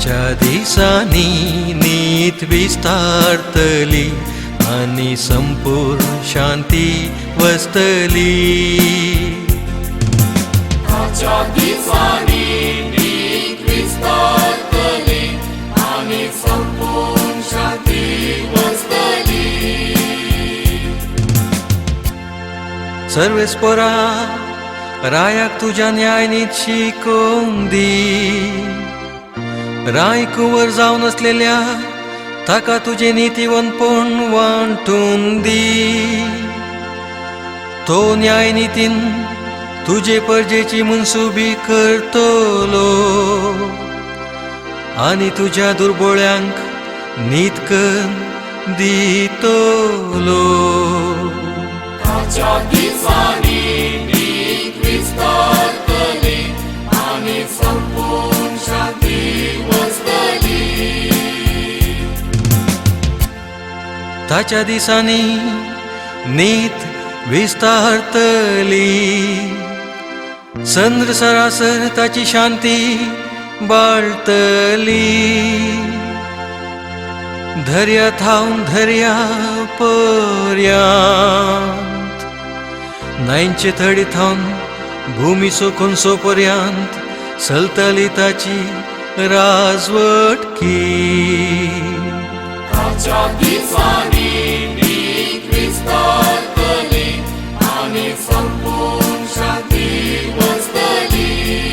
ताच्या दिसांनी नीत विस्तारतली आनी संपूर्ण शांती वसतली. ताच्या दिसांनी नीत विस्तारतली आनी संपूर्ण शांती वसतली. सर्वेस्पोरा, रायाक तुज्या न्यायनीत शिकोवन दी. राय कुंवर जावन आसलेल्या ताका तुजें नितीवंतपण वांटून दी. तो न्यायनितीन तुजे परजेची मनसुबी करतलो आनी तुज्या दुर्बोळ्यांक नीत कन्न दितलो. ताच्या दिसांनी नीत विस्तारतली आनी संपूर्ण शांती वसतली. ताच्या दिसांनी नीत विस्तारतली, संद्र सरासर ताची शांती बाळतली. धर्या थावन धर्या पर्यांत, न्हंयचे थडी थावन भुमीचो कोनसो पर्यांत चलतली ताची राजवटकी. ताच्या दिसांनी नीत विस्तारतली आनी संपूर्ण शांती वसतली.